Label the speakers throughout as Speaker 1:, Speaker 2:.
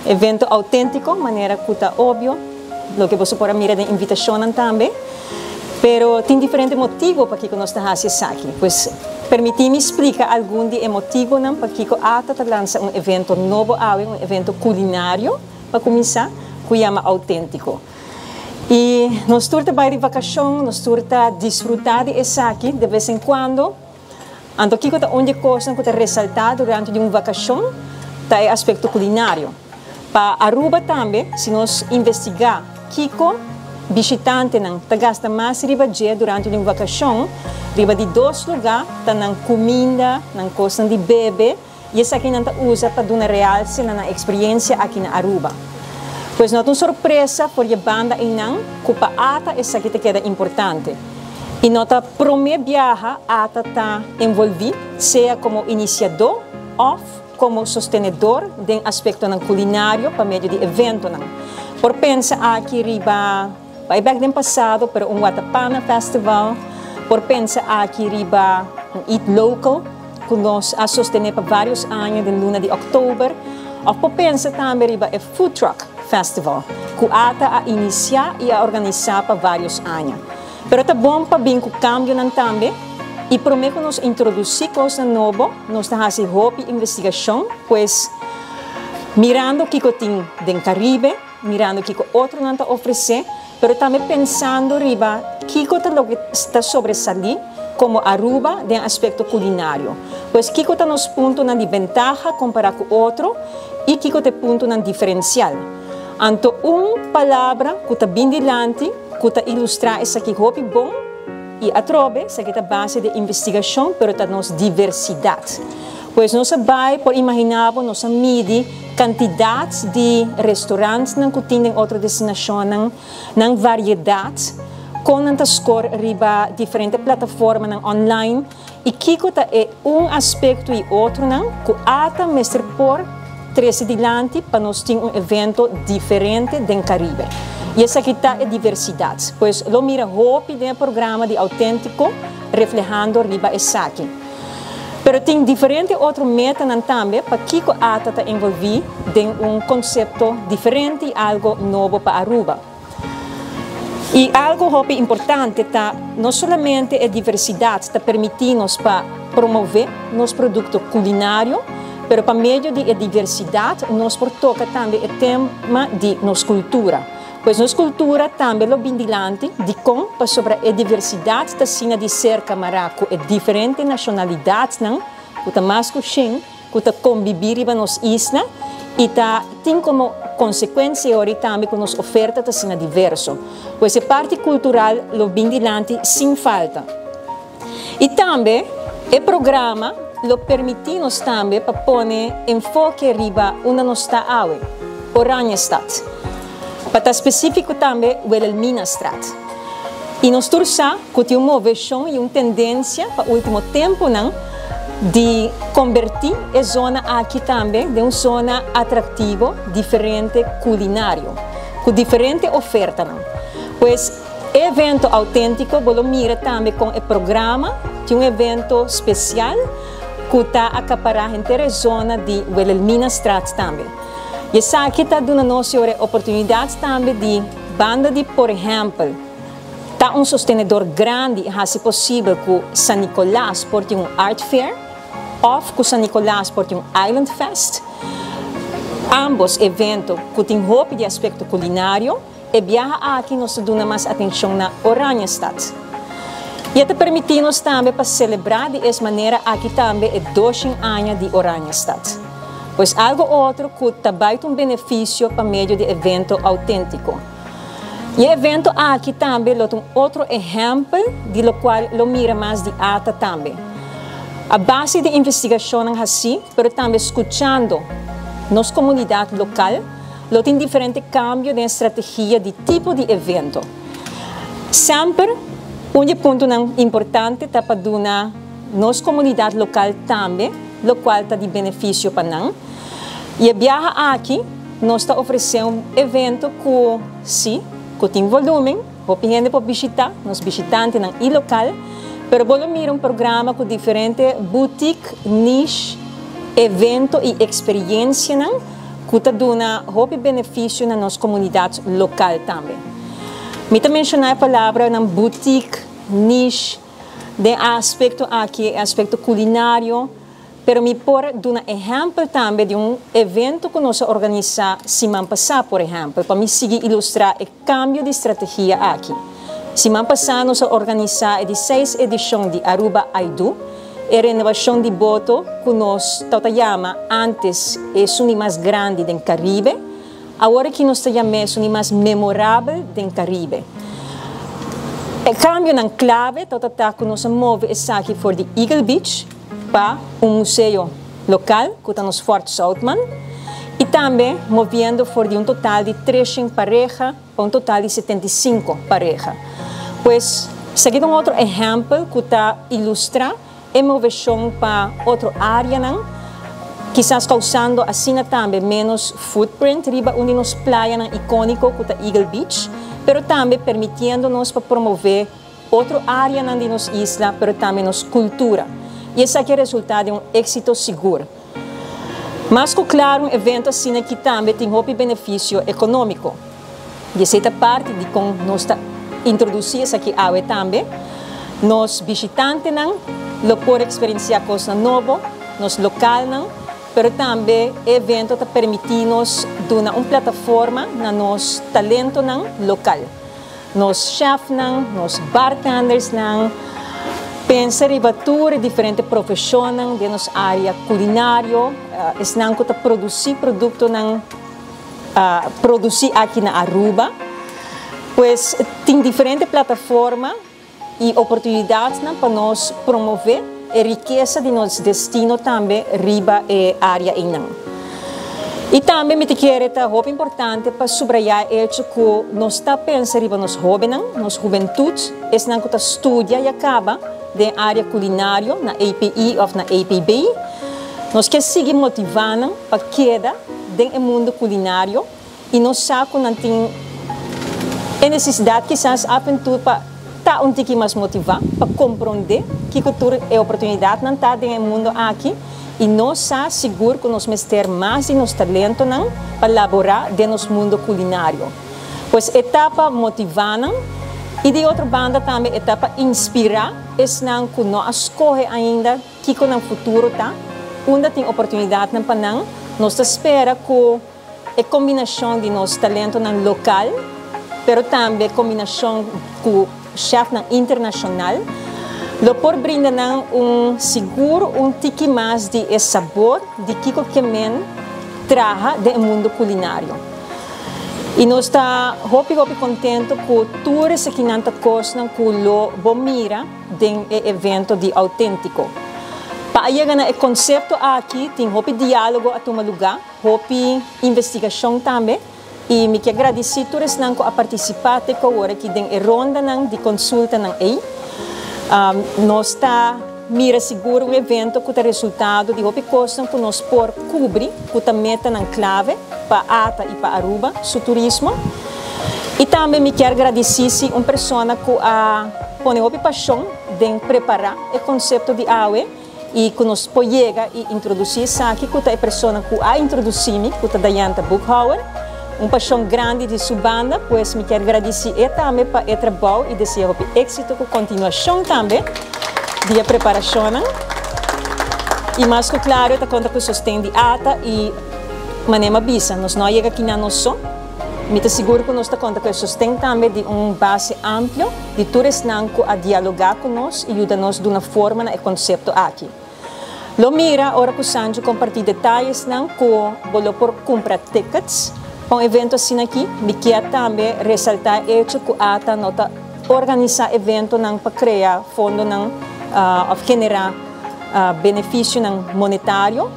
Speaker 1: Evento Autentico, manera cu ta obvio, loke bo por a mira den invitacion tambe. Pero tin diferente motibo pakico nos ta haci esaki. Pues permiti mi splica algun di e motibonan pakico ATA ta lansa un evento nobo awe, un evento culinario, pa cuminsa, cu yama Autentico. Y nos tur ta bay di vacacion, nos tur ta disfruta di esaki de vez en cuando. Anto kico ta un di e cosnan cu ta resalta durante di un vacacion ta e aspecto culinario. Pa Aruba tambe, si nos investiga kico bishitantenan ta gasta mas riba dje durante di un vacacion, riba di dos luga ta nan cuminda, nan cosnan di bebe, y esakinan ta usa pa duna realce na nan experiencia aki na Aruba. Pues no ta un sorpresa for di e banda einan cu pa ATA esaki ta keda importante. Y no ta prome biaha ATA ta envolvi, sea como iniciador of como sostenedor den aspectonan culinario pa medio di eventonan. Por pensa aki riba, bay back den pasado, pero un Watapana Festival, por pensa aki riba un Eat Local, cu nos a sostene pa varios aña den luna di october, of por pensa tambe riba e Food Truck Festival, cu ATA a inicia y a organisa pa varios aña. Pero ta bon pa bin cu cambionan tambe, y prome cu nos introduci cosnan nobo, nos ta haci hopi investigacion, pues mirando kico tin den Caribe, mirando kico otronan ta ofrece, pero tambe pensando riba kico ta loke ta sobresali como Aruba den aspecto culinario. Pues kico ta nos puntonan di bentaha compara cu otro y kico ta e puntonan diferencial. Anto un palabra cu ta bin dilanti, cu ta ilustra esaki hopi bon y atrobe, esaki ta base di investigacion, pero ta nos diversidad. Pues nos a bay, por imagina bo, nos a midi cantidad di restaurantnan cu tin den otro destinacionnan, nan variedad, con nan ta score riba diferente plataformanan online y kico ta e un aspecto y otronan cu ATA mester por trece dilanti pa nos tin un evento diferente den Caribe. Y esaki ta e diversidad. Pues lo mira hopi den e programa di Autentico reflehando riba esaki. Pero tin diferente otro metanan tambe pakico ATA ta envolvi den un concepto diferente y algo nobo pa Aruba. Y algo hopi importante ta no solamente e diversidad ta permiti nos pa promove nos producto culinario, pero pa medio di e diversidad nos por toca tambe e tema di nos cultura. Pues nos cultura tambe lo bin dilanti, dicon pasobra e diversidad ta asina di cerca mara cu e diferente nacionalidadnan, cu ta mas cu 100, cu ta convivi riba nos isla y ta tin como consecuencia ori tambe cu nos oferta ta asina diverso. Pues e parti cultural lo bin dilanti sin falta. Y tambe e programa lo permiti nos tambe pa pone enfoke riba unda nos ta awe, Oranjestad. Pa ta specifico tambe Wilhelminastraat. Y nos tur sa cu tin un movecion y un tendencia pa ultimo temponan di converti e zona aki tambe den un zona atractivo, diferente culinario, cu diferente ofertanan. Pues e evento Autentico bo lo mira tambe con e programa tin un evento special cu ta acapara henter e zona di Wilhelminastraat tambe. Y esaki ta duna nos e oportunidad tambe di banda di, por ehempel, ta un sostenedor grandi haci posibel cu San Nicolas por tin un art fair of cu San Nicolas por tin un Island Fest. Ambos evento cu tin hopi di aspecto culinario, e biaha aki nos ta duna mas atencion na Oranjestad. Y ta permiti nos tambe pa celebra di es manera aki tambe e 200 aña di Oranjestad. Pues algo otro cu ta bay un beneficio pa medio di evento Autentico. Y e evento aki tambe lo un otro ehempel di locual lo mira mas di ATA tambe. A base di investigacion asina, pero tambe scuchando nos comunidad local, lo tin diferente cambio di strategia di tipo di evento. Semper, un punto importante ta pa duna nos comunidad local tambe, locual ta di beneficio pa nan. Y e biaha aki, nos ta ofrece un evento cu, si, cu tin volumen, hopi hende por bishita, nos bishitantenan y local, pero bo mira un programa cu diferente boutique, niche, evento y experiencianan. Ku ta duna hopi benefisio na nos komunidat lokal tambe. Mi ta menshoná e palabranan boutique, niche, den aspekto aki, e aspekto kulinario, pero mi por duna ehèmpel tambe di un evento ku nos a organisá siman pasá, por ehèmpel, pa mi sigui ilustrá e kambio di strategia aki. Siman pasá nos a organisá e di seis edishon di Aruba I Do, e renobashon di boto ku nos tabata yama ántes esun di mas grandi den Karibe, awor aki nos ta yam'é esun di mas memorabel den Karibe. E kambionan klave tabata ta ku nos a move esaki for di Eagle Beach pa un museo lokal ku ta nos Fort Zoutman i tambe moviendo for di un total di treshen pareha pa un total di 75 pareha. Pues, esaki ta un otro ehèmpel ku ta ilustrá e moveshon pa otro áreanan, kisas kousando asina tambe ménos footprint riba un di nos playanan ikóniko ku ta Eagle Beach, pero tambe permitiendo nos pa promové otro áreanan di nos isla, pero tambe nos kultura. I esaki a resultá den un éksito sigur. Mas ku klaru un evento asina aki tambe tin hopi benefisio ekonómiko. I esei ta parti di kon nos ta introdusí esaki awe tambe. Nos bishitantenan lo por eksperensiá kosnan nobo, nos lokalnan, pero tambe e evento ta permití nos duna un plataforma na nos talentonan lokal. Nos chefnan, nos bartendersnan, pensa riba tur e diferente profeshonnan den nos área kulinario, esnan ku ta produsí produktonan produsí aki na Aruba. Pues tin diferente plataforma i oportunidatnan pa nos promové e rikesa di nos destino tambe riba e área einan. I tambe mi ta kere ta hopi importante pa subrayá e echo ku nos ta pensa riba nos hóbennan, nos hubentut, esnan ku ta studia i a kaba den área kulinario na API òf na APB. Nos ke sigui motivá nan pa keda den e mundu kulinario i nos sa ku nan tin e nesesidat kisas af en toe pa ta un tiki mas motivá pa komprondé kiko tur e oportunidatnan ta den e mundu aki i nos sa sigur ku nos mester mas di nos talentonan pa laborá den nos mundu kulinario. Pues e ta pa motivá nan i di otro banda tambe e ta pa inspirá esnan ku no a skohe ainda kiko nan futuro ta, unda tin oportunidatnan pa nan. Nos ta spera ku e kombinashon di nos talentonan lokal, pero tambe kombinashon ku chefnan internashonal, lo por brinda nan un sigur un tiki mas di e sabor di kiko ke men traha den e mundo kulinario. I nos ta hopi hopi kontento ku tur esakinan ta kosnan ku lo bo mira den e evento di Auténtiko. Pa a yega na e konsepto aki tin hopi diálogo a tuma lugá. Hopi investigashon tambe i mi ke gradisí tur esnan ku a partisipá te ku awor aki den e rondanan di konsultanan ei. Nos ta mira sigur un evento ku ta resultado di hopi kosnan ku nos por kubri ku ta metanan klave pa ata i pa Aruba su turismo. I tambe mi kier gradisí si un persona ku a pone hopi pashon den prepará e konsepto di awe. I ku nos por yega i introdusí esaki ku ta e persona ku a introdusí mi, ku ta Dayanta Boekhouwer. Un pashon grandi di su banda, pues mi kier gradisí e tambe pa e trabou i desea hopi éksito ku kontinuashon tambe di e preparashonnan. I mas ku klaro e ta konta ku sosten di ata i manera mi a bisa, nos no a yega kinan nos so. Mi ta sigur ku nos ta konta ku e sosten tambe di un base amplio di tur esnan ku a dialogá ku nos i yuda nos duna forma na e konsepto aki. Lo mira ora ku Sancho kompartí detayesnan ku bo lo por kumpra tickets pa un evento asina aki. Mi kier tambe resaltá e echo ku ata no ta organisá eventonan pa krea fondonan òf generá benefisionan monetario.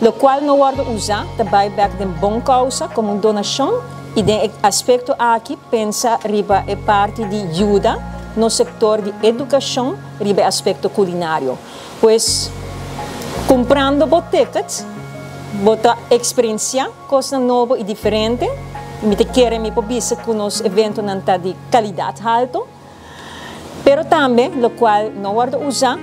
Speaker 1: Lokual no wòrdu usá ta bai bèk den bon kousa komo un donashon i den e aspekto aki pensa riba e parti di yuda nos sektor di edukashon riba e aspekto kulinario. Pues kumprando bo ticket bo ta eksperensiá kosnan nobo i diferente i mi ta kere mi por bisa ku nos eventonan ta di kalidat halto. Pero tambe lokual no wòrdu usá.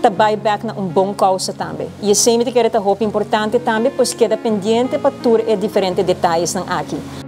Speaker 1: Ta bai bek na un bon causa tambe. Y esey mi ta kere ta hopi importante tambe, pues keda pendiente pa tur e diferente detayenan aki.